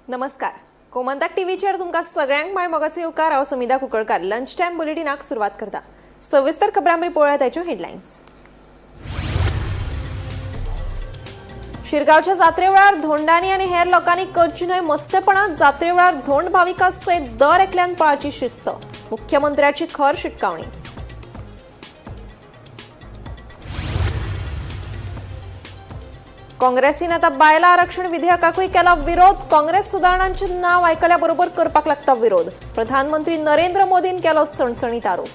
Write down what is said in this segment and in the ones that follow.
नमस्कार, गोमंतक टीव्हीचेर तुमकां सगळ्यांक माय मोगाचो येवकार. हांव समिधा कुंकळकार. लंच टायम बुलेटिनाक सुरवात करता. सविस्तर खबरां पळोवया ताच्यो हेडलायन्स. शिरगांवच्या जात्रे वेळार धोंडांनी आनी हेर लोकांनी करची न्हय मस्तेपणां. जात्रे वेळार धोंड भाविकां सयत दर एकल्यान पाळची शिस्त, मुख्यमंत्र्याची खर शिटकावणी. काँग्रेसीन आता बायला आरक्षण विधेयकाकूय केला विरोध. काँग्रेस सुदारणांचे नाव आयकल्या बरोबर करपाक लागता विरोध. प्रधानमंत्री नरेंद्र मोदीन केलो सणसणीत आरोप.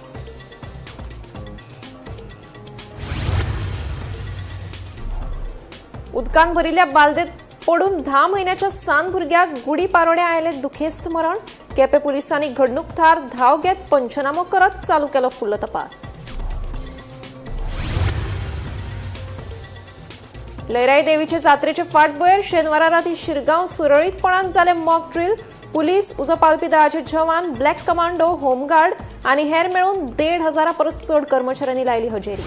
उदकान भरिल्ल्या बालदेत पडून 10 म्हयन्याच्या सान भुरग्याक गुडी पारोड्या आयले दुखेस्त मरण. केपें पुलिसांनी घडणूक थार धांव घेत पंचनामो करत चालू केलो फुडलो तपास. लयराई देवीचे जात्रेचे फाटभुंयेर शेनवारा राती शिरगांव सुरळीतपणान जाले मॉक ड्रिल. पुलीस, उजो पालपी दळाचे जवान, ब्लॅक कमांडो, होमगार्ड आनी हेर मेळून 1,500 परस चड कर्मचाऱ्यांनी लायली हजेरी.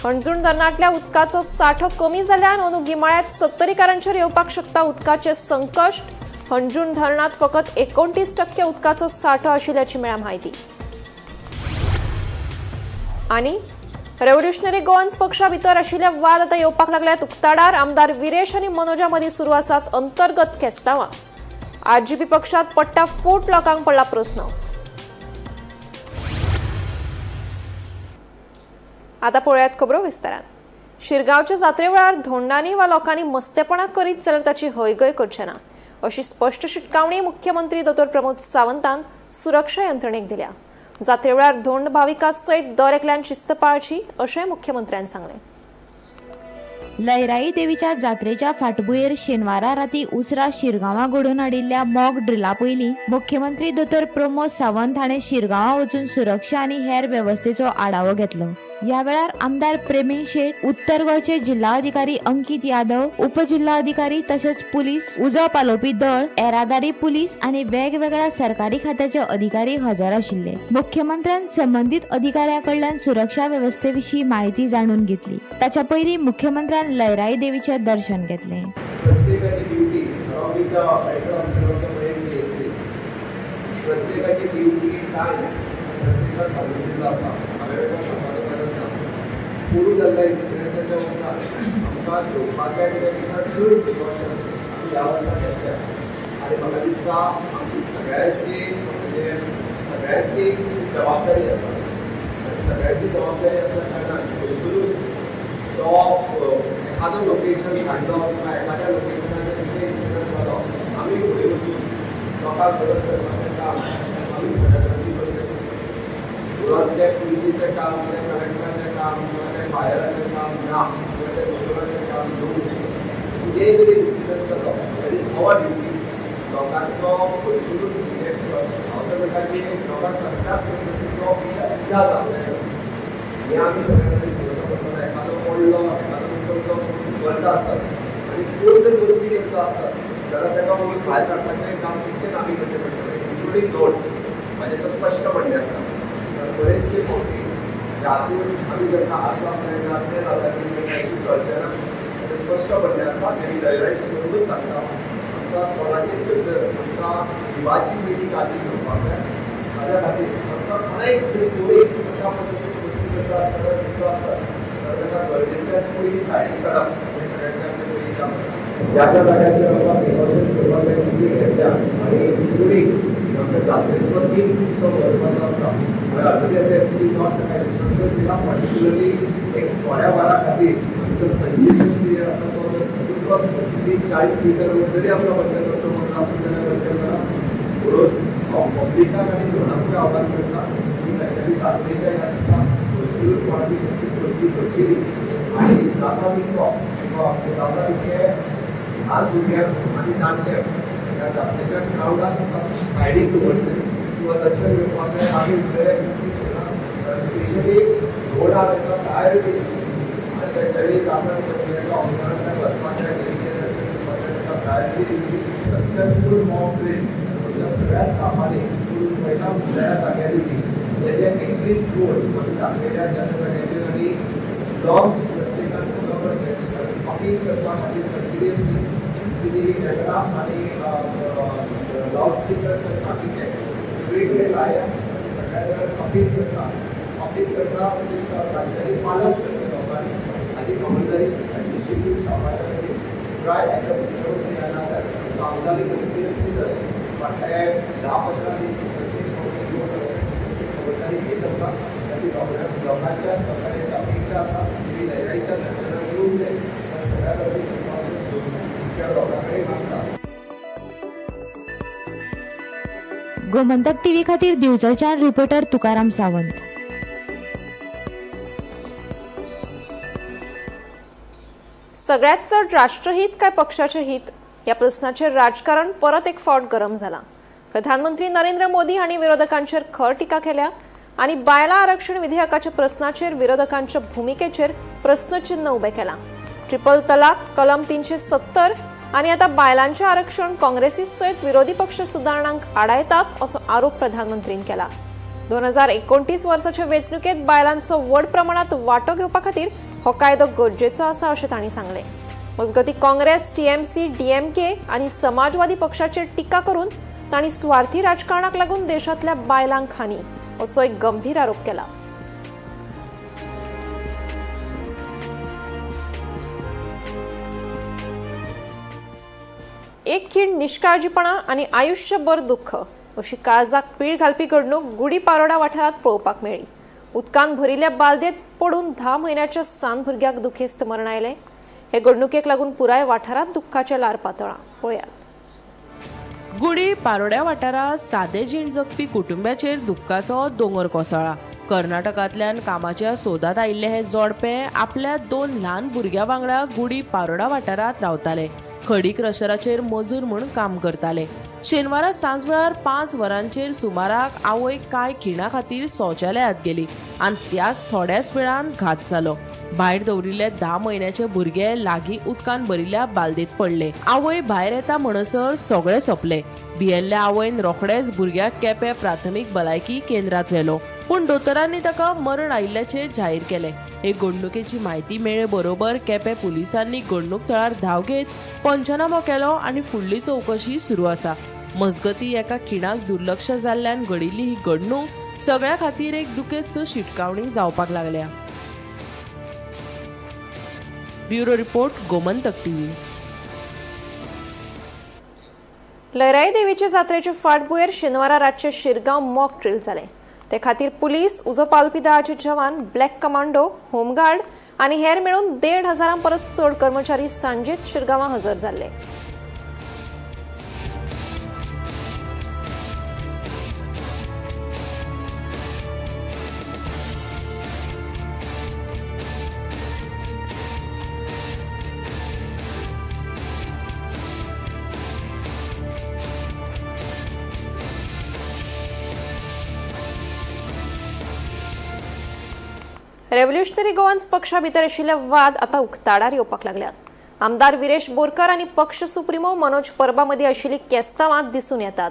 हणजूण धरणांतल्या उदकाचो सांठो कमी जाल्ल्यान अंदू गिमाळ्यांत सत्तरीकारांचेर येवपाक शकता उदकाचें संकश्ट. हणजूण धरणांत फकत 29% उदकाचो सांठो आशिल्ल्याची मेळ्ळ्या म्हायती. आनी रेव्होल्युशनरी गोवन्स पक्षा भितर आशिल्ले वाद आतां येवपाक लागल्यात उक्ताडार. आमदार विरेश आनी मनोजा मदीं सुरू आसात अंतर्गत केस्तांवां. आरजीपी पक्षात पडटा फूट, लोकांक पडला प्रस्न. आता पळोवयात खबरो विस्तारान. शिरगांवच्या जात्रे वेळार धोंडांनी वा लोकांनी मस्तेपणां करीत जाल्यार ताची हयगय करचे ना, अशी स्पश्ट शिटकावणी मुख्यमंत्री दोतोर प्रमोद सावंतान सुरक्षा यंत्रणेक दिल्या. जात्रे वेळार धोंड भाविकां सयत दर एकल्यान शिस्त पाळची, अशें मुख्यमंत्र्यान सांगलें. लयराई देवीच्या जात्रेच्या फाटभुंयेर शेनवारा राती उसरा शिरगांवां घडोवन हाडिल्ल्या मॉक ड्रिला पयलीं मुख्यमंत्री दोतोर प्रमोद सावंत हाणें शिरगांवां वचून सुरक्षा आनी हेर वेवस्थेचो आढावो घेतलो. ह्या वेळार आमदार प्रेमीण शेट, उत्तर गोंयचे जिल्हाधिकारी अंकित यादव, उपजिल्हाधिकारी तशेंच पुलीस, उजो पालोवपी दळ, येरादारी पुलीस आनी वेगवेगळ्या सरकारी खात्याचे अधिकारी हजर आशिल्ले. मुख्यमंत्र्यान संबंदीत अधिकाऱ्यां कडल्यान सुरक्षा वेवस्थे विशीं म्हायती जाणून घेतली. ताच्या पयलीं मुख्यमंत्र्यान लयराई देवीचें दर्शन घेतलें. प्रत्येकाची duty, along with the medical officer of the main, प्रत्येकाची ड्युटी टायम प्रत्येकाक सांगून दिल्लो आसा. हांवें ताका सांगपाचो गरज ना. पोरूं जाल्ल्या इन्सिडंटाच्या उपरांत आमकां घेवपाक जाय तेच्या पेक्षा चड प्रिकॉशन आमी ह्या वर्सा घेतल्या आनी म्हाका दिसता आमची सगळ्यांची, म्हणजे सगळ्यांची जबाबदारी आसा आनी सगळ्यांची जबाबदारी आसल्या कारणान खंयसरूच तो एखादो लोकेशन काडलो किंवा एखाद्या लोकेशनाचेर कितें इन्सिडंट जालो, आमी फुडें वचून लोकांक मदत करपाचें काम आमी सगळ्या जाणांनी करचें. मुळात तें पुलिशीचें काम, तें कलेक्टराचें काम किंवा तें फायराचें काम ना किंवा तें दोतोराचें काम न्हू. कितेंय तरी इन्सिडंट जालो, that is our duty. लोकांचो खंयसरूच, म्हणजे हांव तर म्हणटा की लोकांक कसल्याच पद्दतीचो इजा जावंक जायना, हें आमी सगळ्या जाणांनी पळोवचें पडटलें. एखादो पडलो, एखादो कोण मरता आसत आनी कोण जर मस्ती करता आसत जाल्यार ताका वचून भायर काडपाचें काम तितकेंच आमी करचें पडटलें, इन्क्लुडींग धोंड. म्हाजें तो स्पश्ट म्हणणें आसा, कारण बरेचशे फावटी हातूंत आमी जेन्ना आसप मेळना, तें जाता की तें कांय कळचें ना. तें स्पश्ट म्हणणें आसा, तें मी लयराईच करूनच सांगता, आमकां कोणाची थंयसर आमकां जिवाची पयलीं काळजी घेवपाक जाय. ताज्या खातीर आमकां कोणाय तरी कोणूय अशा पद्दतीन मस्ती करता आसत, तितलो आसत जाल्यार ताका गरजेंतल्यान पयलीं सायडीक काडप हें सगळ्यांचें आमचें पयलीं काम आसा. ज्या ज्या जाग्याचेर आमकां प्रिकॉशन करपाक जाय तितली घेतल्या आनी इन्क्लुडींग आमच्या जात्रेचो एक दीस जो म्हत्वाचो आसा, म्हळ्यार ऑलरेडी आतां एस पी नॉर्थ ताका इन्स्ट्रक्शन दिला, पर्टिक्युलरली एक थोड्या वरां खातीर आमी जर कंजेशन पिरियड आसा तो जर तितलो 30-40 मिटर रोड जरी आमकां बंद करचो म्हणून आसून जाल्यार बंद करा. म्हणून हांव पब्लिकाक आनी धोणांकूय आव्हान करता की तांच्यांनी जात्रेच्या ह्या दिसा खंयसरूच कोणाची कसलीच मस्ती करची न्ही आनी जाता तितको जाता तितके ल्हान भुरग्यांक आनी जाणट्यांक ह्या जात्रेच्या क्रावडान सायडीक दवरचें किंवा दर्शन घेवपाक जाय आमी उरलेले स्पेशली रोड आहा ताका प्रायोरिटी आनी तेंच्यांनी जाता तितकें ताका ऑफिसरान ताका वचपाक जाय, देवीचें दर्शन घेवपाक जाय, ताका प्रायोरिटी दिवची. सक्सेसफूल मॉक ड्रील सगळ्या स्टाफांनी पयला उरलेल्या जाग्यार दिवची. तेजे एक्झीट रोड आमी दाखयल्या ज्या ज्या जाग्याचेर आनी लॉंग प्रत्येकान फॉलो करचें, पार्किंग करपा खातीर कंटिन्युअसली. CCTV camera आणि लावडस्पीकर्स आनी बाकीचे सगळी कडेन लायात आनी सगळ्या जाणांक अपील करता, अपील करता म्हणजे तांच्यांनी पालन करचें लोकांनी हाजी खबरदारी डिसिप्लीन स्टाफाच्या खातीर पुराय एज अ मुख्यमंत्री ह्या नात्यान आमदारी मंत्री असली जाल्यार फाटल्या 10-15 दीस प्रत्येक फावटी ती खबरदारी घेत आसा. आनी लोकांच्या सहकार्याची अपेक्षा आसा. तुमी लयराईच्या दर्शनाक येवंक जाय आनी सगळ्या जाणांनी कृपा करून लोकां कडेन मागता. गोमंतक टीव्ही खातीर दिवचलच्यान रिपोर्टर तुकाराम सावंत. सगळ्यात चड राष्ट्रहित काय पक्षाचे हित या प्रस्नाचेर राजकारण परत एक फावट गरम जाला. प्रधानमंत्री नरेंद्र मोदी हांणी विरोधकांचेर खर टिका केल्या आनी बायलां आरक्षण विधेयकाच्या प्रस्नाचेर विरोधकांच्या भुमिकेचेर प्रस्नचिन्ह उबें केलां. ट्रिपल तलाक, कलम 370 आनी आतां बायलांचें आरक्षण काँग्रेसी सयत विरोधी पक्ष सुदारणांक आडायतात असो आरोप प्रधानमंत्रीन केला. 2029 वर्साच्या वेंचणुकेत बायलांचो व्हड प्रमाणात वांटो घेवपा खातीर हो कायदो गरजेचो आसा अशें तांणी सांगलें. मजगतीं काँग्रेस, टीएमसी, डीएमके आनी समाजवादी पक्षाचेर टिका करून तांणी सुवार्थी राजकारणाक लागून देशांतल्या बायलांक हानी असो एक गंभीर आरोप केला. एक खीण निष्काळजीपणा आनी आयुष्यभर दुःख अशी काळजाक पीळ घालपी घडणूक गुडी पारोडा वाठारांत पळोवपाक मेळ्ळी. उदकान भरिल्ल्या बालदेत पडून 10 म्हयन्याच्या सान भुरग्याक दुखेस्त मरण आयलें. हे घडणुकेक लागून पुराय वाठारांत दुख्खाचें ल्हार पातळ्ळां. पळयात. गुडी पारोड्या वाठारांत सादे जीण जगपी कुटुंब्याचेर दुख्खाचो दोंगर कोसळ्ळा. कर्नाटकांतल्यान कामाच्या सोदांत आयिल्ले हे जोडपें आपल्या 2 ल्हान भुरग्यां वांगडा गुडी पारोडा वाठारांत रावताले. खडी क्रशराचेर मजूर म्हूण काम करताले. शेनवारा सांजवेळार 5 वरांचेर सुमाराक आवय कांय खिणा खातीर शौचालयांत गेली आनी त्याच थोड्याच वेळान घात जालो. भायर दवरिल्ले 10 म्हयन्याचे भुरगे लागीं उदकान भरिल्ल्या बालदेत पडले. आवय भायर येता म्हणसर सगळें सोंपलें. भियेल्ल्या आवयन रोखडेच भुरग्याक केपें प्राथमीक भलायकी केंद्रांत व्हेलो, पूण दोतोरांनी ताका मरण आयिल्ल्याचें जाहीर केलें. हे घडणुकेची म्हायती मेळ्ळे बरोबर केपें पुलिसांनी घडणूक थळार धांव घेत पंचनामो केलो आनी फुडली चवकशी सुरू आसा. मजगतीं एका खिणाक दुर्लक्ष जाल्ल्यान घडिल्ली ही घडणूक सगळ्या खातीर एक दुखेस्त शिटकावणी जावपाक लागल्या. Bureau report, Gomantak TV. Lairai देवीचे जात्रेचे फाटभुंयेर शेनवारा रातचे शिरगांव मॉक ड्रील जालें. ते खातीर पुलीस, उजो पालोवपी दळाचे जवान, ब्लॅक कमांडो, होमगार्ड आनी हेर मेळून 1,500 परस चड कर्मचारी सांजेच शिरगांवां हजर जाल्ले. रेव्होल्युशनरी गोवन्स पक्षा भितर आशिल्ले वाद आतां उक्ताडार येवपाक लागल्यात. आमदार विरेश बोरकर आनी पक्ष सुप्रिमो मनोज परबा मदीं आशिल्ली केस्तांवां दिसून येतात.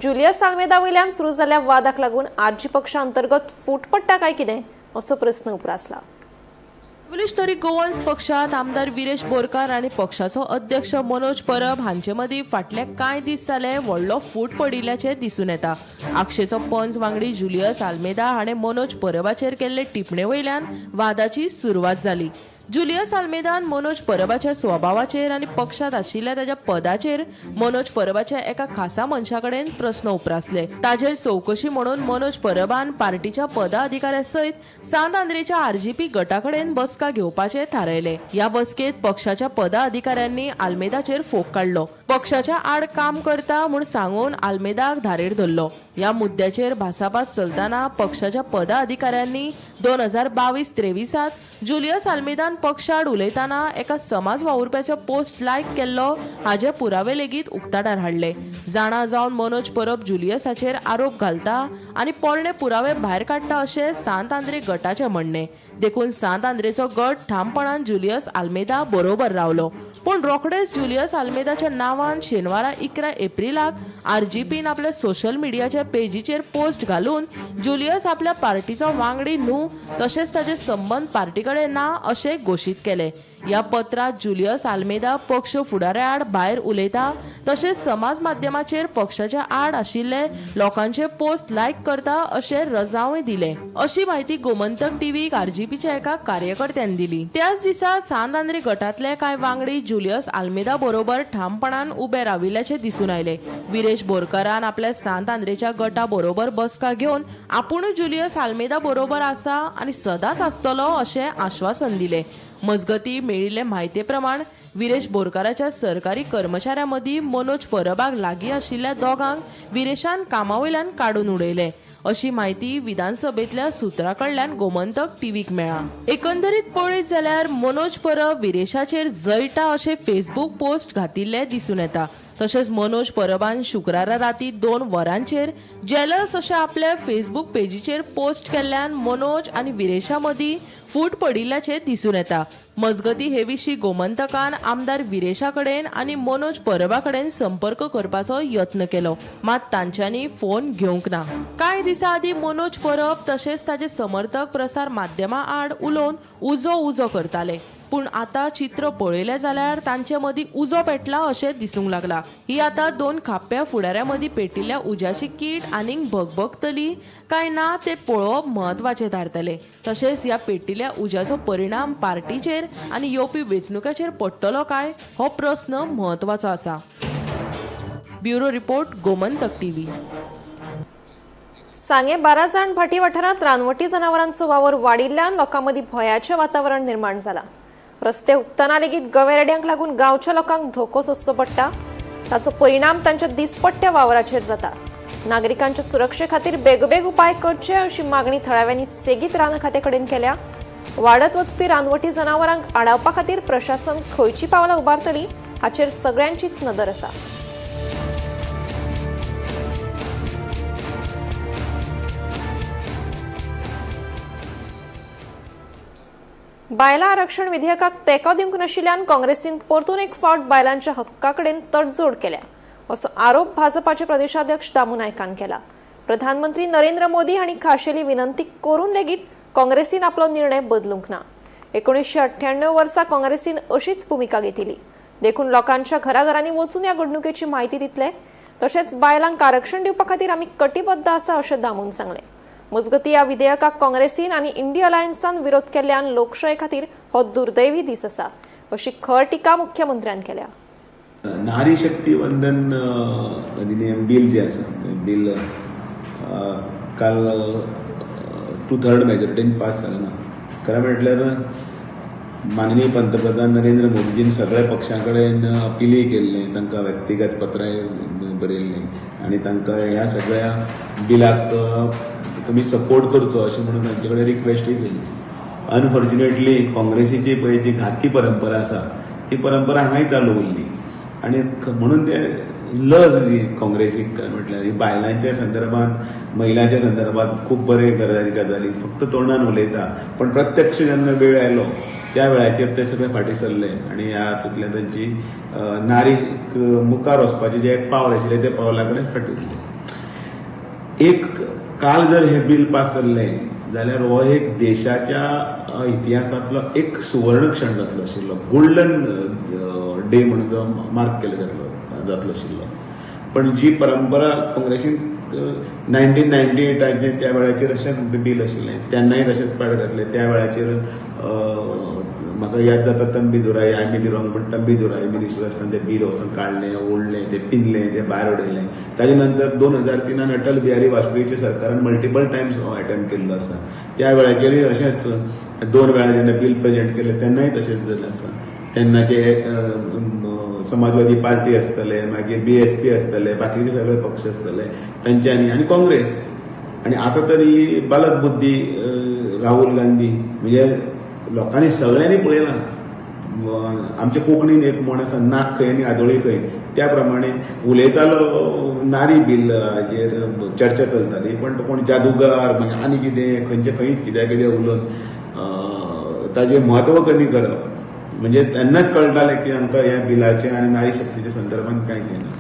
जुलियस आल्मेदा वयल्यान सुरू जाल्ल्या वादाक लागून आरजी पक्षा अंतर्गत फूट पडटा काय कितें असो प्रस्न उप्रासला. रेव्होल्युशनरी गोवन्स पक्षात आमदार विरेश बोरकार आनी पक्षाचो अध्यक्ष मनोज परब हांचे मदीं फाटले कांय दीस जाले व्हडलो फूट पडिल्ल्याचें दिसून येता. आक्षेचो पंच वांगडी जुलियस आल्मेदा हाणें मनोज परबाचेर केल्ले टिपणे वयल्यान वादाची सुरवात जाली. जुलियस आल्मेदान मनोज परबाच्या स्वभावाचेर आनी पक्षांत आशिल्ल्या ताच्या पदाचेर मनोज परबाच्या एका खासा मनशा कडेन प्रस्न उप्रासले. ताचेर चवकशी म्हणून मनोज परबान पार्टीच्या पदाधिकाऱ्या सयत सांत आंद्रेच्या आरजीपी गटा कडेन बसका घेवपाचें थारायलें. ह्या बसकेंत पक्षाच्या पदाधिकाऱ्यांनी आल्मेदाचेर फोग काडलो. पक्षाच्या आड काम करता म्हूण सांगून आल्मेदाक धारेर धरलो. ह्या मुद्द्याचेर भासाभास चलतना पक्षाच्या पदाधिकाऱ्यांनी 2022-23 जुलियस आल्मेदान पक्षाआड उलयतना एका समाज वावुरप्याचो पोस्ट लायक केल्लो हाजे पुरावे लेगीत उक्ताडार हाडले. जाणा जावन मनोज परब जुलियसाचेर आरोप घालता आनी पोरणे पुरावे भायर काडटा अशें सांत आंद्रे गटाचें म्हणणें. देखून सांत आंद्रेचो गट ठामपणान जुलियस आल्मेदा बरोबर रावलो. पूण रोखडेच जुलियस आल्मेदाच्या नांवान शेनवारा 11 एप्रिलाक आरजीपीन आपल्या सोशल मिडियाच्या पेजीचेर पोस्ट घालून जुलियस आपल्या पार्टीचो वांगडी न्हू तशेंच ताचे संबंद पार्टी कडेन ना अशें घोशीत केले. ह्या पत्रांत जुलियस आल्मेदा पक्ष फुडाऱ्या आड भायर उलयता तशेंच समाज माध्यमाचेर पक्षाच्या आड आशिल्ले लोकांचे पोस्ट लायक करता अशें रजांवय दिले. अशी म्हायती गोमंतक टीव्हीक आरजीपीच्या एका कार्यकर्त्यान दिली. त्याच दिसा सांत आंद्रे गटांतले कांय वांगडी जुलियस आल्मेदा बरोबर ठामपणान उबे राविल्ल्याचे दिसून आयले. विरेश बोरकारान आपल्या सांत आंद्रेच्या गटा बरोबर बसका घेवन आपूण जुलियस आल्मेदा बरोबर आसा आनी सदांच आसतलो अशें आश्वासन दिले. मजगती मेळिल्ले म्हायते प्रमाण विरेश बोरकाराच्या सरकारी कर्मचाऱ्यां मदीं मनोज परबाक लागीं आशिल्ल्या दोगांक विरेशान कामावयल्यान काडून उडयले अशी म्हायती विधानसभेंतल्या सुत्रा कडल्यान गोमंतक टीव्हीक मेळ्ळा. एकंदरीत पळयत जाल्यार मनोज परब विरेशाचेर जळटा अशे फेसबूक पोस्ट घातिल्ले दिसून येता. तशेंच मनोज परबान शुक्रारा राती 2 वरांचेर जेलस अशें आपल्या फेसबूक पेजीचेर पोस्ट केल्ल्यान मनोज आनी विरेशा मदीं फूट पडिल्ल्याचें दिसून येता. मजगती हे विशीं गोमंतकान आमदार विरेशा कडेन आनी मनोज परबा कडेन संपर्क करपाचो यत्न केलो, मात तांच्यांनी फोन घेवंक ना. कांय दिसां आदीं मनोज परब तशेंच ताचे समर्थक प्रसार माध्यमां आड उलोवन उजो उजो करताले, पूण आतां चित्र पळयलें जाल्यार तांचे मदीं उजो पेटला अशें दिसूंक लागला. ही आतां 2 खाप्या फुडाऱ्यां मदीं पेटिल्ल्या उज्याची कीट आनीक भगभगतली काय ना तें पळोवप म्हत्वाचें थारतलें. तशेंच ह्या पेटिल्ल्या उज्याचो परिणाम पार्टीचेर आनी येवपी वेंचणुकाचेर पडटलो काय हो प्रस्न म्हत्वाचो आसा. Bureau report, Gomantak TV. सांगे 12 जाण भाटी वाठारांत रानवटी जनावरांचो वावर वाडिल्ल्यान लोकां मदीं भंयाचें वातावरण निर्माण जालां. रस्ते हुपतना लेगीत गवेरेड्यांक लागून गांवच्या लोकांक धोको सोंसचो पडटा. ताचो परिणाम तांच्या दिसपट्ट्या वावराचेर जाता. नागरिकांच्या सुरक्षे खातीर बेगोबेग उपाय करचे अशी मागणी थळाव्यांनी सेगीत रान खात्या कडेन केल्या. वाडत वचपी रानवटी जनावरांक आडावपा खातीर प्रशासन खंयची पावलां उबारतली हाचेर सगळ्यांचीच नदर आसा. बायलां आरक्षण विधेयकाक तेंको दिवंक नाशिल्ल्यान काँग्रेसीन परतून एक फावट बायलांच्या हक्का कडेन तडजोड केल्या असो आरोप भाजपाचे प्रदेशाध्यक्ष दामू नायकान केला. प्रधानमंत्री नरेंद्र मोदी हांणी खाशेली विनंती करून लेगीत काँग्रेसीन आपलो निर्णय बदलूंक ना. 1998 वर्सा काँग्रेसीन अशीच भुमिका घेतिल्ली. देखून लोकांच्या घराघरांनी वचून ह्या घडणुकेची म्हायती दितले. तशेंच बायलांक आरक्षण दिवपा खातीर आमी कटिबद्ध आसा अशें दामून सांगलें. मजगती ह्या विधेयकाक काँग्रेसीन आनी इंडिया अलायन्सान विरोध केल्ल्यान लोकशाये खातीर हो दुर्दैवी दीस आसा अशी खर टिका मुख्यमंत्र्यान केल्या. नारी शक्ती वंदन अधिनियम बील जे आसा तें बील काल 2/3 मेजॉरिटीन पास जालें ना. खरें म्हटल्यार माननीय पंतप्रधान नरेंद्र मोदीजीन सगळ्या पक्षां कडेन अपिलूय केल्लें, तांकां व्यक्तिगत पत्रांय बरयल्लीं आनी तांकां ह्या सगळ्या बिलाक तुमी सपोर्ट करचो अशें म्हणून तांचे कडेन रिक्वेस्टूय केल्ली. अनफॉर्च्युनेटली काँग्रेसीची पळय जी घातकी परंपरा आसा ती परंपरा हांगाय चालू उरली आनी म्हणून ते लज ही काँग्रेसीक. खरें म्हटल्यार ही बायलांच्या संदर्भात, महिलांच्या संदर्भात खूब बरे गजाली फक्त तोंडान उलयता, पण प्रत्यक्ष जेन्ना वेळ आयलो त्या वेळाचेर ते सगळे फाटीं सरले आनी ह्या हातूंतल्यान तांची नारीक मुखार वचपाचें जें एक पावल आशिल्लें तें पावला कडेन फाटीं उरलें. एक काल जर हें बील पास जाल्लें जाल्यार हो एक देशाच्या इतिहासांतलो एक सुवर्ण क्षण जातलो आशिल्लो, गोल्डन डे म्हणून जो मार्क केलो जातलो आशिल्लो. पण जी परंपरा काँग्रेसीन 1998 त्या वेळाचेर अशेंच बील आशिल्लें, तेन्नाय तशेंच पाड घातलें. त्या वेळाचेर म्हाका याद जाता Thambidurai, I may be wrong, पण तंबीदुराई मिनिस्टर आसतना तें बील वचून काडलें, ओडलें, तें पिनलें, तें भायर उडयलें. ताजे नंतर 2003 अटल बिहारी वाजपेयीच्या सरकारान मल्टिपल टायम्स हो एटेम्प्ट केल्लो आसा. त्या वेळाचेरूय अशेंच 2 वेळा जेन्ना बील प्रेजेंट केलें तेन्नाय तशेंच जालें आसा. तेन्नाचे समाजवादी पार्टी आसतले, मागीर BSP आसतले, बाकीचे सगळे पक्ष आसतले तांच्यांनी आनी काँग्रेस. आनी आतां तरी बालक बुद्धी राहुल गांधी म्हणजे लोकांनी सगळ्यांनी पळयलां. आमच्या कोंकणीन एक म्हण आसा, नाक खंय आनी आदोळी खंय, त्या प्रमाणे उलयतालो. नारी बील हाजेर चर्चा चलताली, पण तो कोण जादूगार मागीर आनी कितें खंयचे खंयच कित्या कितें उलोवन ताजें म्हत्व कमी करप म्हणजे तेन्नाच कळटालें की आमकां ह्या बिलाचें आनी नारी शक्तीच्या संदर्भात कांयच येना.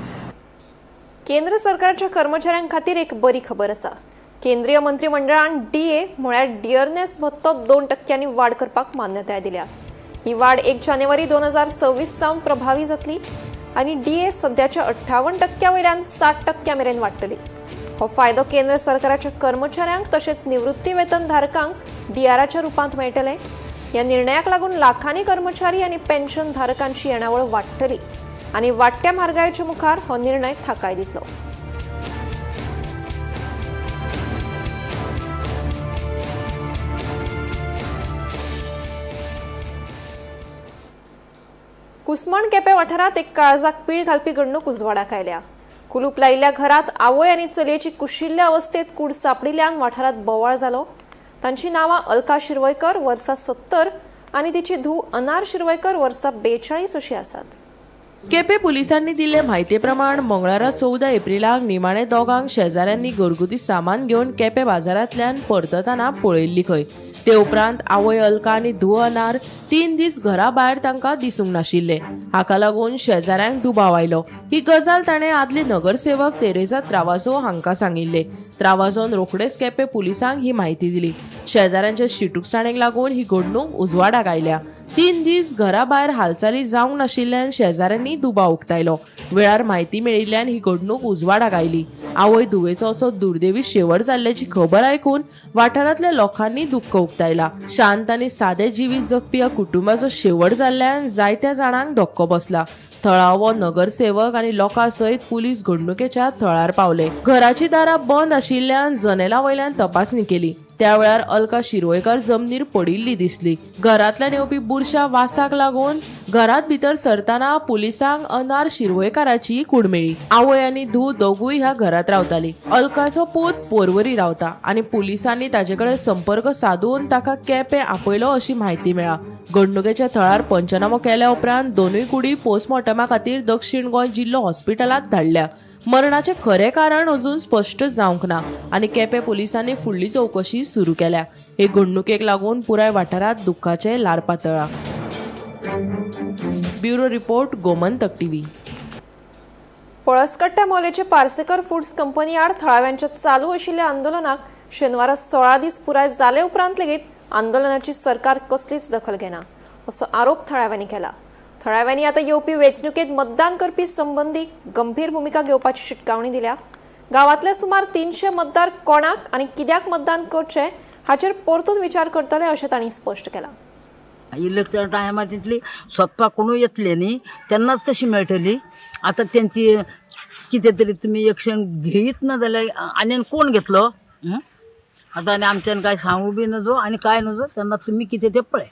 केंद्र सरकारच्या कर्मचाऱ्यां खातीर एक बरी खबर आसा. केंद्रीय मंत्रिमंडळान डीए म्हळ्यार डियरनेस भत्तो 2% वाड करपाक मान्यताय दिल्या. ही वाड 1 जानेवारी 2026 सावन प्रभावी जातली आनी डीए सद्याच्या 58% वयल्यान 60% मेरेन वाडटली. हो फायदो केंद्र सरकाराच्या कर्मचाऱ्यांक तशेंच निवृत्ती वेतन धारकांक डीआराच्या रुपांत मेळटले. ह्या निर्णयाक लागून लाखांनी कर्मचारी आनी पेन्शन धारकांची येणावळ वाडटली आनी वाडट्या म्हारगायेच्या मुखार हो निर्णय थाकाय दितलो. कुसमण केपें वाठारांत एक काळजाक पीळ घालपी घडणूक उजवाडाक आयल्या. कुलूप लायिल्ल्या घरांत आवय आनी चलयेची कुशिल्ल्या अवस्थेत कूड सांपडिल्ल्यान वाठारांत बोवाळ जालो. तांची नांवां अलका शिरवयकर वर्सां 70 आनी तिची धूव अनार शिरवयकर वर्सां 42 अशी आसात. केपें पुलिसांनी दिल्ले म्हायती प्रमाण मंगळारा 14 एप्रिलाक निमाणे दोगांक शेजाऱ्यांनी घरगुती सामान घेवन केपें बाजारांतल्यान परततना पळयल्ली खंय. ते उपरांत आवय अलका आनी धूव अनार 3 दीस घरा भायर तांकां दिसूंक नाशिल्ले. हाका लागून शेजाऱ्यांक दुबाव आयलो. ही गजाल ताणें आदली नगरसेवक तेरेजा त्रावाजो हांकां सांगिल्ले. त्रावाजोन रोखडेच केपें पुलिसांक ही म्हायती दिली. शेजाऱ्यांच्या शिटूकसाणेक लागून ही घडणूक उजवाडाक आयल्या. 3 दीस घरा भायर हालचाली जावंक नाशिल्ल्यान शेजाऱ्यांनी दुबाव उक्तायलो. वेळार म्हायती मेळिल्ल्यान ही घडणूक उजवाडाक आयली. आवय धुवेचो असो दुर्दैवी शेवट जाल्ल्याची खबर आयकून वाठारांतल्या लोकांनी दुख्ख उक्तायला. शांत आनी सादे जिवीत जगपी ह्या कुटुंबाचो शेवट जाल्ल्यान जायत्या जाणांक धक्को बसला. थळावो नगरसेवक आनी लोकां सयत पुलीस घडणुकेच्या थळार पावले. घराची दारां बंद आशिल्ल्यान जनेला वयल्यान तपासणी केली. त्या वेळार अलका शिरवयकर जमनीर पडिल्ली दिसली. घरांतल्यान येवपी बुरशा वासाक लागून घरांत भितर सरतना पुलिसांक अनार शिरवयकाराची कूड मेळ्ळी. आवय आनी धूव दोगूय ह्या घरांत रावताली. अलकाचो पूत पोरवरी रावता आनी पुलिसांनी ताचे कडेन संपर्क सादून ताका केपें आपयलो अशी म्हायती मेळ्ळा. घडणुकेच्या थळार पंचनामो केल्या उपरांत दोनूय कुडी पोस्टमॉर्टमा खातीर दक्षिण गोंय जिल्लो हॉस्पिटलांत धाडल्या. मरणाचें खरें कारण अजून स्पश्ट जावंक ना आनी केपें पुलिसांनी फुडली चवकशी सुरू केल्या. हे घडणुकेक लागून पुराय वाठारांत दुख्खाचें ल्हार पातळ्ळां. Bureau report, Gomantak TV. Palaskatta मोलेचे पार्सेकर फूड्स कंपनी आड थळाव्यांच्या चालू आशिल्ल्या आंदोलनाक शेनवारा 16 दीस पुराय जाले उपरांत लेगीत आंदोलनाची सरकार कसलीच दखल घेना असो आरोप थळाव्यांनी केला. थळाव्यांनी आतां येवपी वेंचणुकेंत मतदान करपी संबंदी गंभीर भुमिका घेवपाची शिटकावणी दिल्या. गांवांतले सुमार 300 मतदार कोणाक आनी कित्याक मतदान करचें हाचेर परतून विचार करतले अशें तांणी स्पश्ट केलां. इलेक्शन टायमार तितली सोदपाक कोणूय येतले न्ही, तेन्नाच कशी मेळटली. आतां तेंची कितें तरी तुमी एक्शन घेयत ना जाल्यार आनी कोण घेतलो? आतां आनी आमच्यान काय सांगू बी नजो आनी काय नजो, तेन्ना तुमी कितें तें पळय.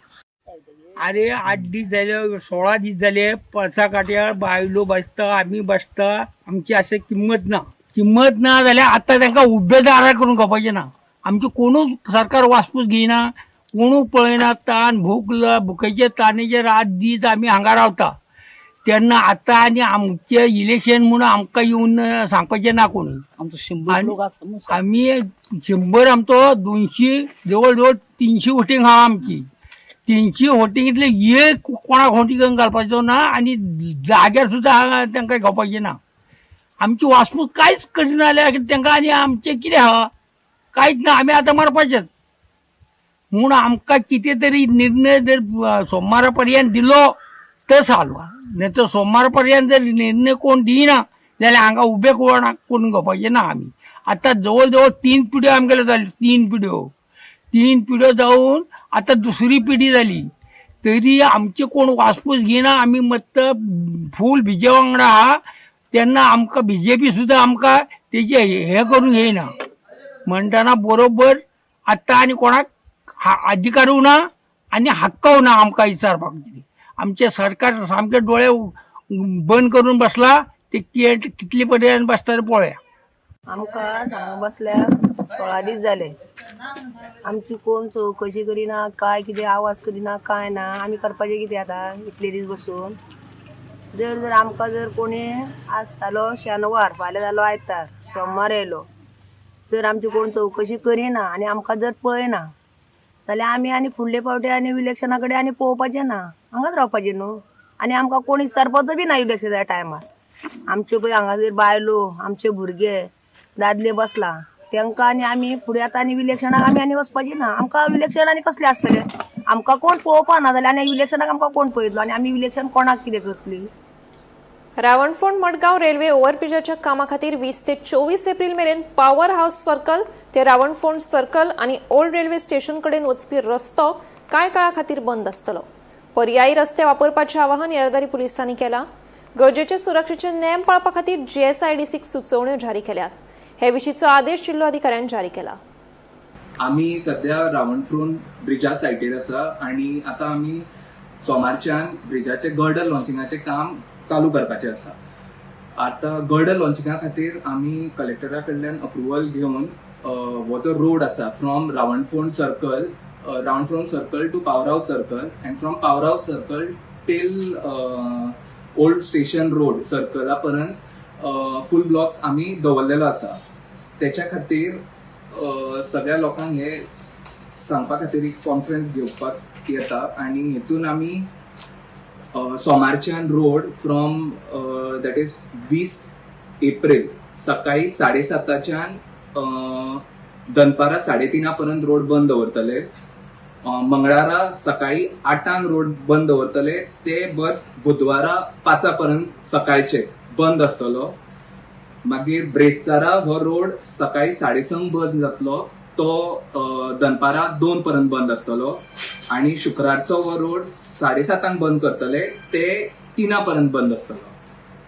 अरे 8 दीस जाले, 16 दीस जाले, पळसा काट्यार बायलो बसता, आमी बसता, आमची अशें किंमत ना. किंमत ना जाल्यार आतां तांकां उबे दारार करून खावपाचें ना. आमची कोणूच सरकार वासपूस घेयना, कोणूच पळयना. तान भूक भुकेचे तानेचे रात दीस आमी हांगा रावता. तेन्ना आतां आनी आमचें इलेक्शन म्हणून आमकां येवन सांगपाचें ना कोणी. आमचो 100 लोक आसा न्हू. आमी 100 आमचो 200 जवळ जवळ 300 वोटींग आहा आमची. 300 वोटिंगेंतले एक कोणाक वोटिंग घालपाचो ना आनी जाग्यार सुद्दां हांगा तांकां घेवपाचें ना. आमची वासपूस कांयच करिना जाल्यार तांकां आनी आमचें कितें आहा, कांयच ना. आमी आतां मरपाचेच म्हूण आमकां कितें तरी निर्णय जर सोमारा पर्यंत दिलो तर साल्व, नाही तर सोमारा पर्यंत जर निर्णय कोण दिना जाल्यार हांगा उबे कोणाक करून घेवपाचें ना आमी. आतां जवळ जवळ 3 पिढ्यो आमगेल्यो जाल्यो, 3 पिढ्यो, 3 पिढ्यो जावन आतां दुसरी पिढी जाली तरी आमचे कोण वासपूस घेयना. आमी मत्त फूल बीजे वांगडा आहा तेन्ना आमकां बीजेपी सुद्दां आमकां तेजे हे करून घेयना. म्हणटना बरोबर आतां आनी कोणाक अधिकारूय ना आनी हक्कूय ना आमकां विचारपाक. आमचें सरकार सामके डोळे बंद करून बसला, ते कितले पर्यंत बसता ते पळोवया. आमकां हांगा बसल्यार 16 दीस जाले. आमची कोण चवकशी करिना, काय कितें आवाज करिना, काय ना. आमी करपाचें कितें आतां इतले दीस बसून? जर जर आमकां जर कोणी आज जालो शेनवार, फाल्यां जालो आयतार, सोमार येयलो, जर आमची कोण चवकशी करिना आनी आमकां जर पळयना जाल्यार आमी आनी फुडले फावटी आनी इलेक्शना कडेन आनी पळोवपाचें ना, हांगाच रावपाचें न्हू. आनी आमकां कोण विचारपाचो बी ना इलेक्शना टायमार. आमच्यो पळय हांगासर बायलो, आमचे भुरगे, दादले बसला, तांकां आनी आमी फुडें आतां आनी इलेक्शनाक आमी आनी वचपाचें ना. आमकां इलेक्शन आनी कसलें आसतलें, आमकां कोण पळोवपा ना जाल्यार आनी इलेक्शनाक आमकां कोण पळयतलो आनी आमी इलेक्शन कोणाक कितें करतली. रावणफोंड मडगांव रेल्वे ओव्हरब्रिजाच्या कामा खातीर 20 ते 24 एप्रिल मेरेन पॉवर हाऊस सर्कल ते रावणफोंड सर्कल आनी ओल्ड रेल्वे स्टेशन कडेन वचपी रस्तो कांय काळा खातीर बंद आसतलो. पर्यायी रस्ते वापरपाचें आवाहन येरादारी पुलिसांनी केलां. गरजेचे सुरक्षेचे नेम पाळपा खातीर जीएसआयडीसीक सुचोवण्यो जारी केल्यात. हे विशींचो आदेश जिल्लोधिकाऱ्यान जारी केला. आमी सध्या रावणफ्रोन ब्रिजा सायटीर आसा आनी आतां आमी सोमारच्यान ब्रिजाचे गर्डर लॉन्चिंगाचें काम चालू करपाचें आसा. आतां गर्डर लॉन्चिंगा खातीर आमी कलेक्टरा कडल्यान अप्रुवल घेवन हो जो रोड आसा from Ravanfond circle, Ravanfond circle to power house circle and from power house circle till old station road सर्कला पर्यंत फूल ब्लॉक आमी दवरलेलो आसा. तेच्या खातीर सगळ्या लोकांक हे सांगपा खातीर एक कॉन्फरन्स घेवपाक येता आनी हेतून आमी सोमारच्यान road from that is 20 April सकाळी 7:30च्यान दनपारां 3:30 पर्यंत रोड बंद दवरतले. मंगळारा सकाळी 8 रोड बंद दवरतले ते बट बुधवारा 5 पर्यंत सकाळचे बंद आसतलो. मागीर ब्रेस्तारा हो रोड सकाळी 6:30 बंद जातलो, तो दनपारां 2 पर्यंत बंद आसतलो. आनी शुक्रारचो हो रोड 7:30 बंद करतले, ते 3 पर्यंत बंद आसतलो.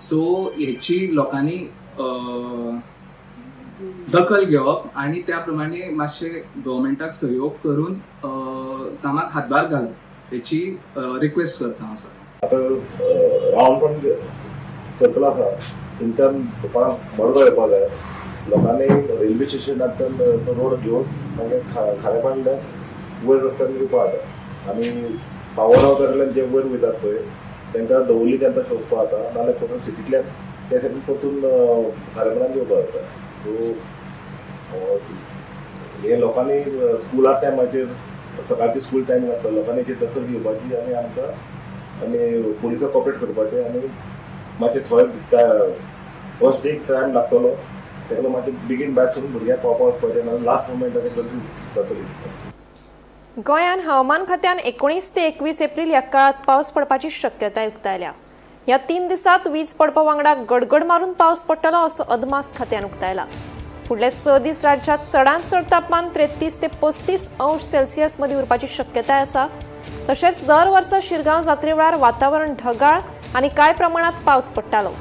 सो हेची लोकांनी दखल घेवप आनी त्या प्रमाणे मातशे गव्हर्मेंटाक सहयोग करून कामाक हातभार घालप हेची रिक्वेस्ट करता हांव सर. आतां रावणफोंड सर्कल आसा थंयच्यान कोणाक मडगांव येवपा जाय, लोकांनी रेल्वे स्टेशनांतल्यान तो रोड घेवन मागीर खारेपांडल्यान वयर रस्त्यान येवपा जाता. आनी पावर हावसा कडल्यान जे वयर वयतात पळय तांकां दवर्लीच्यान तशें वचपा जाता, नाजाल्यार परतून सिटींतल्यान त्या सायडीन परतून खारेपानान येवपा जाता. सो हे लोकांनी स्कुला टायमाचेर सकाळची स्कूल टायमींग आसता, लोकांनी हेची दखल घेवपाची आनी आमकां आनी पुलिसाक कॉपरेट करपाचें आनी मातशें थोडे फर्स्ट डे टायम लागतलो ताका लागून मातशें बेगीन भायर सरून भुरग्यांक पावपा वचपाचें, नाजाल्यार लास्ट मुमेंटाचेर गर्दी जातली. गोंयांत हवामान खात्यान 19 ते 21 एप्रिल ह्या काळात पावस पडपाची शक्यताय उक्तायल्या. ह्या 3 दिसांत वीज पडपा वांगडा गडगड मारून पावस पडटलो असो अदमास खात्यान उक्तायला. फुडले 6 दीस राज्यात चडांत चड तापमान 33 ते 35 अंश सेल्सियस मदीं उरपाची शक्यताय आसा. तशेंच दर वर्सा शिरगांव जात्रे वेळार वातावरण ढगाळ आनी कांय प्रमाणात पावस पडटालो.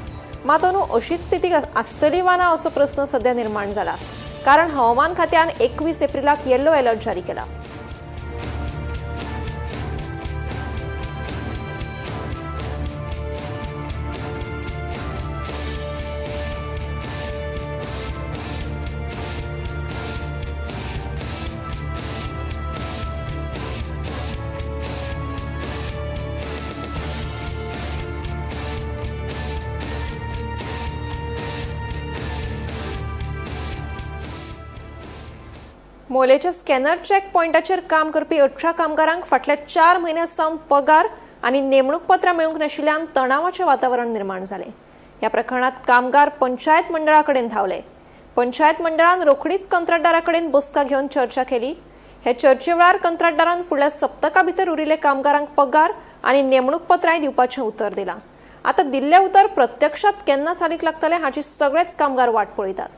मात अंदू अशीच स्थिती आसतली वा ना असो प्रस्न सध्या निर्माण जाला, कारण हवामान खात्यान 21 एप्रिलाक येल्लो अलर्ट जारी केला. मोलेच्या स्कॅनर चेक पॉयंटाचेर काम करपी 18 कामगारांक फाटल्या 4 म्हयन्यां सावन पगार आनी नेमणूक पत्रां मेळूंक नाशिल्ल्यान तणावाचें वातावरण निर्माण जालें. ह्या प्रकरणांत कामगार पंचायत मंडळा कडेन धांवले. पंचायत मंडळान रोखडीच कंत्राटदारा कडेन बसका घेवन चर्चा केली. हे चर्चे वेळार कंत्राटदारान फुडल्या सप्तका भितर उरिल्ले कामगारांक पगार आनी नेमणूक पत्रांय दिवपाचें उतर दिलां. आतां दिल्लें उतर प्रत्यक्षात केन्ना चालीक लागतलें हाची सगळेच कामगार वाट पळयतात.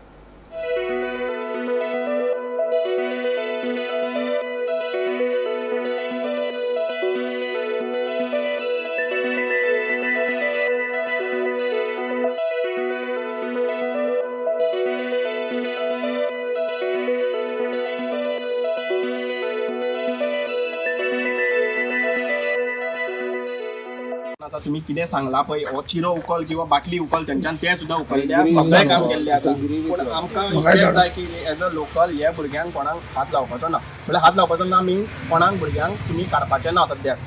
आसा तुमी कितें सांगलां पळय, हो चिरो उखल किंवा बाटली उखल थंयच्यान तें सुद्दां उखल्ल्या, सगळें काम केल्लें आसा. पूण आमकां इतलेंच जाय की एज अ लोकल हे भुरग्यांक कोणाक हात लावपाचो ना, म्हणल्यार हात लावपाचो ना मिन्स कोणाक भुरग्यांक तुमी काडपाचें ना सद्याक.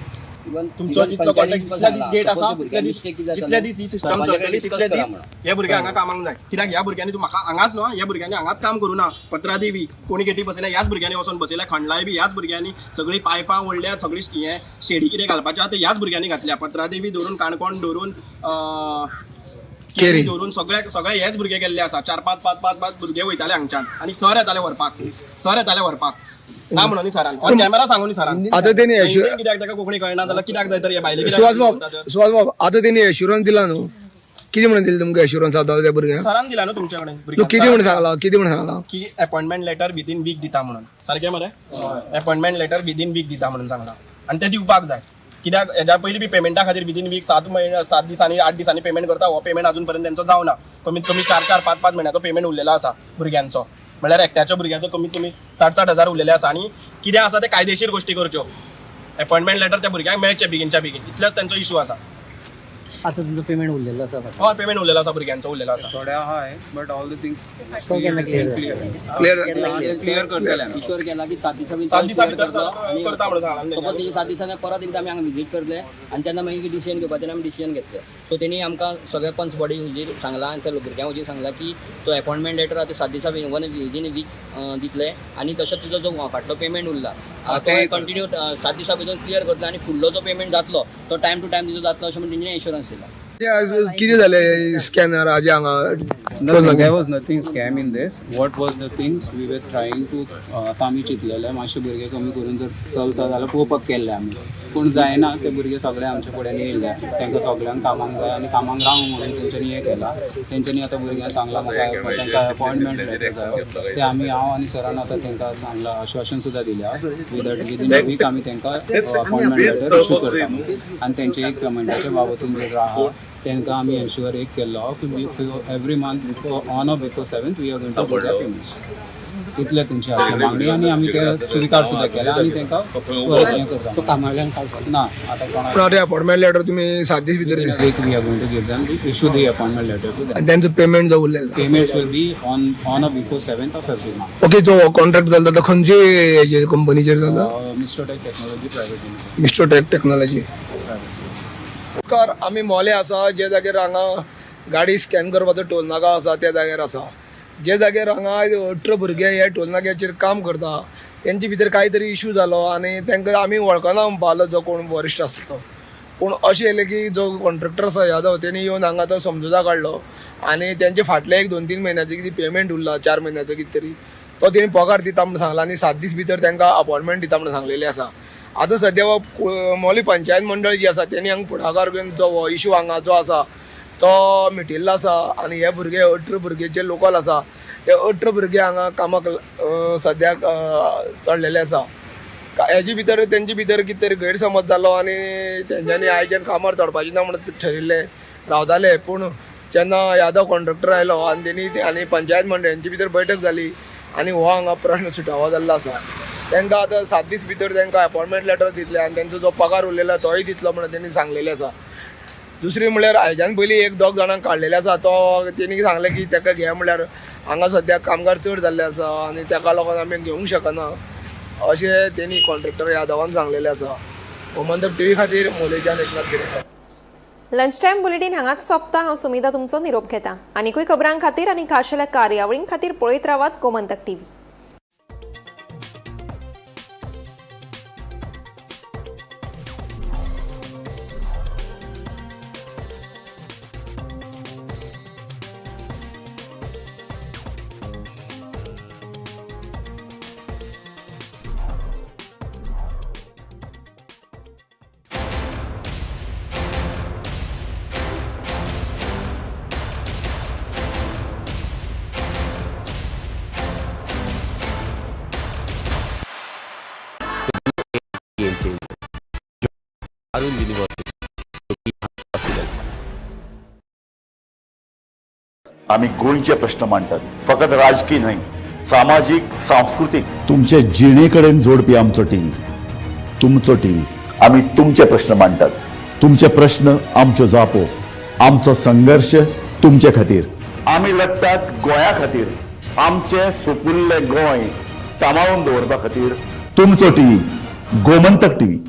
तुमचो जितलो कॉन्ट्रॅक्ट, जितले दीस गेट आसा तितले दीस, जितले दीस ही सिस्टम चलतली तितले दीस हे भुरगे हांगा कामाक जाय. कित्याक ह्या भुरग्यांनी तूं म्हाका हांगाच न्हू, ह्या भुरग्यांनी हांगाच काम करूं ना. पत्रादेवी कोणी गेटी बसयल्या ह्याच भुरग्यांनी वचोन बसयल्या, खंडलाय बी ह्याच भुरग्यांनी, सगळीं पायपां ओडल्या, सगळी हें शेडी कितें घालपाचें आहा तें ह्याच भुरग्यांनी घातल्या. पत्रादेवी धरून काणकोण धरून केरी धरून सगळे सगळे हेच भुरगे गेल्ले आसा. चार पांच पांच पांच पांच भुरगे वयताले हांगच्यान आनी सर येताले व्हरपाक, सर येताले व्हरपाक ना म्हणून सरान ऑन कॅमेरा सांगून सरान. आतां तेणी कित्याक ताका कोंकणी कळना जाल्यार कित्याक जाय तर हे भायले कित्याक सुहास बाब, म्हणटा तर? सुहास बाब, आतां तेणी एश्युरन्स दिला न्हू, कितें म्हणून दिलें तुमकां एश्युरन्स आतां त्या भुरग्यांक? सरान दिला न्हू तुमचे कडेन. तूं कितें म्हणून सांगला, कितें म्हणून सांगला? की अपॉइंटमेंट लेटर विदीन वीक दिता म्हणून. सारकें मरे? अपॉइंटमेंट लेटर विदीन वीक दिता म्हणून सांगला आनी तें दिवपाक जाय. कित्याक हेज्या पयलीं बी पेमेंटा खातीर विदीन वीक 7 म्हयने, 7 दिसांनी 8 दिसांनी पेमेंट करता. हो पेमेंट अजून पर्यंत तेंचो जावना. कमीत कमी 4 4 5 5 म्हयन्याचो पेमेंट उरलेलो आसा भुरग्यांचो. म्हणल्यार एकट्याच्या भुरग्याचो कमीत कमी 60 60 हजार उरलेले आसा. आनी कितें आसा ते कायदेशीर गोश्टी करच्यो. अपॉइंटमेंट लेटर त्या भुरग्यांक मेळचें बेगीनच्या बेगीन, इतलेच तेंचो इशू आसा. आतां तुमचो पेमेंट उरलेलो आसा? हय, पेमेंट उरलेलो आसा भुरग्यांचो, उरलेलो आसा. थोडे आहाय, but all the things तो केन्ना क्लियर? क्लियर क्लियर करतले. इश्योर केला की 7 दिसां 7 दिसां भितर करतलो. करता म्हणून सांगला. सपोज तेजी 7 दिसांनी परत एकदा आमी हांगा विजीट करतले आनी तेन्ना मागीर डिसिजन घेवपा तेन्ना आमी डिसिजन घेतले. सो तेणी आमकां सगळ्या पंच बॉडी हुजीर सांगलां आनी त्या भुरग्यां हुजीर सांगलां की तो अपॉइंटमेंट लेटर आतां 7 दिसां वन विदीन वीक दितले आनी तशेंच तुजो जो फाटलो पेमेंट उरला तो कंटिन्यू 7 दिसां भितर क्लियर करतले आनी फुडलो जो पेमेंट जातलो तो टायम टू टायम तिजो जातलो अशें म्हणून तेंच्यांनी एश्योरन्स दिला. ते आज कितें जालें स्कॅनराचें हांगा? Nothing, there was nothing scam in this. What was the things we were trying to, आमी चिंतलेले मातशे भुरगे कमी करून जर चलता जाल्यार पळोवपाक केल्ले आमी, पूण जायना. ते भुरगे सगळे आमच्या फुड्यान येयले, तांकां सगळ्यांक कामाक जाय आनी कामाक रावंक म्हणून तेंच्यांनी हें केलां. तेंच्यांनी आतां भुरग्यांक सांगलां म्हाका तांकां अपॉयंटमेंट लेटर जायो. ते आमी, हांव आनी सरान आतां तांकां सांगलां, आश्वासन सुद्दां दिल्या विदीन अ वीक आमी तांकां अपॉयंटमेंट लेटर इशू करता आनी तेंचे एक पेमेंटाच्या बाबतीन जर आहा तांकां आमी एन्श्युअर एक केल्लो की every month before on or before 7th we are going to do the payments. इतले तेंची आसली मागणी आनी आमी ते स्विकार सुद्दां केले आनी तांकां परत हें करता ना आतां पूण कोणाक आतां अपॉइंटमेंट लेटर तुमी 7 दीस भितर दिले. Week we are going to give them the issue the appointment letter to आनी तेंचो पेमेंट जो उरलेलो payments will be on or before 7th of every month. Okay, जो कॉन्ट्रॅक्ट जाता तो खंयचे कंपनीचेर जाता? Mister Tech Technology Private Limited. Mister Tech Technology. नमस्कार, आमी मोले आसा, जे जाग्यार हांगा गाडी स्कॅन करपाचो टोल नाका आसा त्या जाग्यार आसा. जे जाग्यार हांगा 18 भुरगे हे टोल नाक्याचेर काम करता, तेंचे भितर कांय तरी इशू जालो आनी तांकां आमी वळखना म्हणपा जो कोण वरिश्ठ आसा तो. पूण अशें येयलें की जो कॉन्ट्रॅक्टर आसा यादव, तेणी येवन हांगा तो समजुता काडलो आनी तेंचे फाटले एक 2-3 म्हयन्याचे कितें पेमेंट उरला, 4 म्हयन्याचो कितें तरी, तो तेणी पगार दिता म्हूण सांगला आनी 7 दीस भितर तांकां अपॉयंटमेंट दिता म्हूण सांगलेलें आसा. आतां सद्या हो मोली पंचायत मंडळ जी आसा तेणी हांगा फुडाकार घेवन जो हो इशू हांगा जो आसा तो मिटिल्लो आसा आनी हे भुरगे 18 भुरगे जे लोकल आसा ते 18 भुरगे हांगा कामाक सद्याक चडलेले आसा. हेजे भितर तेंचे भितर कितें तरी गैरसमज जालो आनी तेंच्यांनी आयच्यान कामार चडपाचें ना म्हणून ठरिल्लें रावताले. पूण जेन्ना यादव कॉन्ट्रॅक्टर आयलो आनी तेणी आनी पंचायत मंडळ हेंचे भितर बैठक जाली आनी हो हांगा प्रश्न सुटावो जाल्लो आसा. तांकां आतां 7 दीस भितर तांकां अपॉयंटमेंट लेटर दितले आनी तेंचो जो पगार उरलेलो तोय दितलो म्हणून तेणी सांगलेलें आसा. दुसरी म्हणल्यार हाज्यान पयलीं 1-2 जाणांक काडलेले आसा, तो तेणी सांगलें की ताका घे म्हणल्यार हांगा सद्याक कामगार चड जाल्ले आसा आनी ताका लागून आमी घेवंक शकना अशें तेणी कॉन्ट्रॅक्टर यादवान सांगलेलें आसा. गोमंतक टीव्ही खातीर मोलेच्यान एकनाथ गिरेकर. लंच टायम बुलेटीन हांगाच सोंपता. हांव सुमिता तुमचो निरोप घेता. आनीकूय खबरां खातीर आनी खाशेल्या कार्यावळीं खातीर पळयत रावात Gomantak TV. Game changer. Arun University possible. आमी गोंयचे प्रश्न मांडटात, फकत राजकी न्हय, सामाजीक, सांस्कृतीक, तुमचे जिणे कडेन जोडपी आमचो टीव्ही, तुमचो टीव्ही. आमी तुमचे प्रश्न मांडटात, तुमचे प्रश्न आमच्यो जापो, आमचो संघर्श तुमचे खातीर. आमी लढटात गोंया खातीर, आमचें सुपुल्लें गोंय सांबाळून दवरपा खातीर. तुमचो टीव्ही, गोमंतक टीव्ही.